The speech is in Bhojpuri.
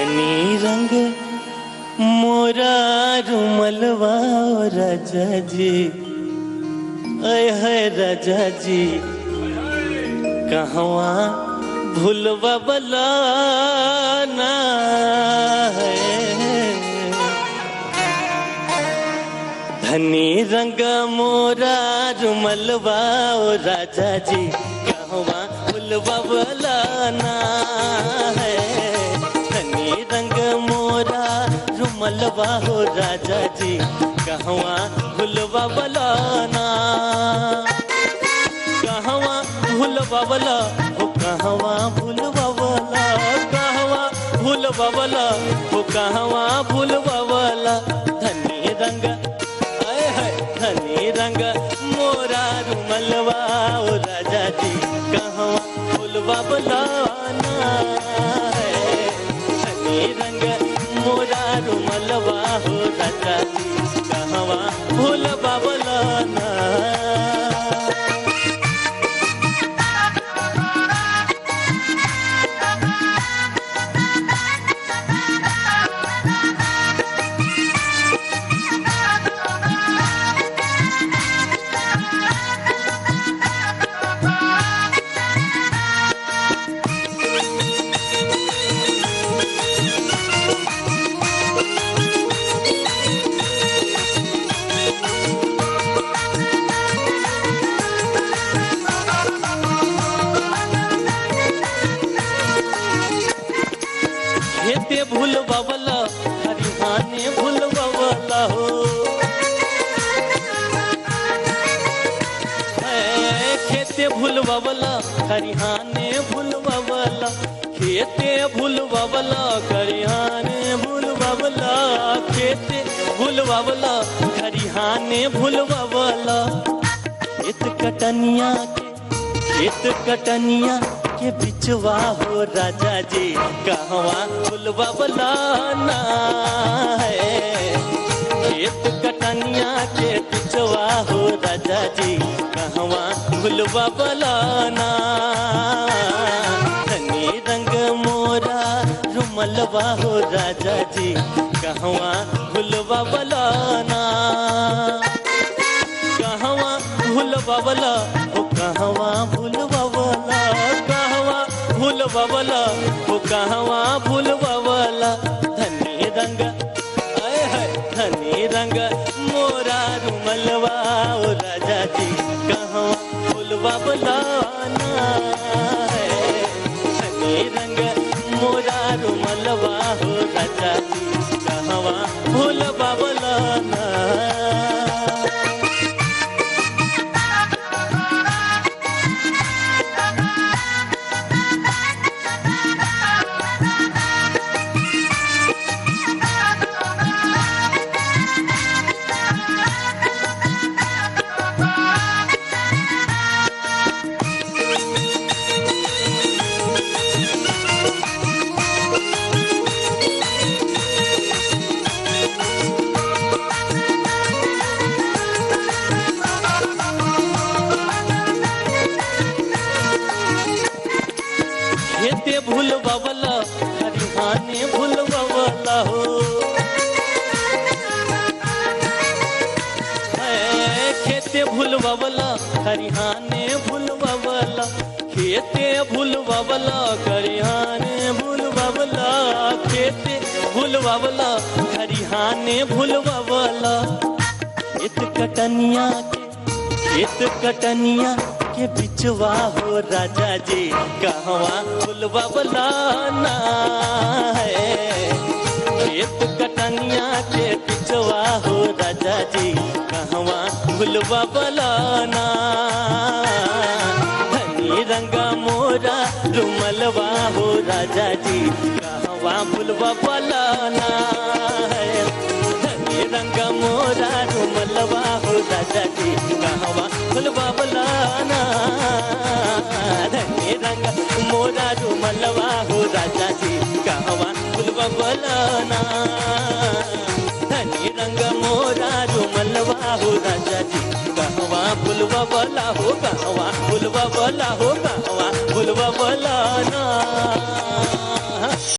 धनी रंग मोरा रुमलवा राजा जी, अय है राजा जी, कहवा भूलवा बलाना है। धनी रंग मोरा रुमलवा ओ राजा जी, कहवा भूलवा बलाना है। धनी रंग मोरा रुमलवा हो राजा जी, कहवा भूलवा बलाना, कहवा भूलवा बला हो, कहवा भूलवा बला, कहवा भूलवा बला हो, कहवा भूलवा बला। धनी रंग आए है, धनी रंग मोरा रुमलवा ओ राजा जी, कहवा भूलवा बलाना है। धनी रंग मोरा रुमलवा हो राजा जी, कहवा भूलवा बलाना। खेते भूलवावला हरिहाने भूलवावला हो, खेते भूलवावला हरिहाने भूलवावला, खेते भूलवावला खरिहाने भूलवावला, खेते भूलवावला खरिहाने भूलवावला। खेत कटनिया के, खेत कटनिया के बिचवा हो राजा जी, कहवा भूलवा बलाना है। खेत कटनिया के बिचवा हो राजा जी, कहवा भूलवा बलाना। धनी रंग मोरा रुमलवा हो राजा जी, कहवा भूलवा बलाना, कहवा भूलवा बला हो, कहवा भूलवा बला, कहवा भूलवा बला हो, कहवा भूलवा बला। धनी रंग आए है, धनी रंग मोरा रुमलवा ओ राजा जी, कहवा भूलवा बलाना है। धनी रंग मोरा रुमलवा हो राजा जी, कहवा भूलवा बलाना। खेते भूलवावला हरिहाने भूलवावला हो, खेते भूलवावला खरिहाने भूलवावला, खेते भूलवावला खरिहाने भूलवावला, खेते भूलवावला खरिहाने भूलवावला। खेत कटनिया के, खेत कटनिया के बिचवा हो राजा जी, कहवा भूलवा बलाना है। खेत कटनिया के बिचवा हो राजा जी, कहवा भूलवा बलाना। धनी रंग मोरा रुमलवा हो राजा जी, कहवा भूलवा बलाना है। धनी रंग मोरा रुमलवा हो राजा जी, कहवा भूलवा बलाना। धनी रंग मोरा रुमलवा हो राजा जी, कहवा भूलवा बलाना। धनी रंग मोरा रुमलवा हो राजा जी, कहवा भूलवा बला हो, कहवा भूलवा बला हो, कहवा भूलवा बलाना।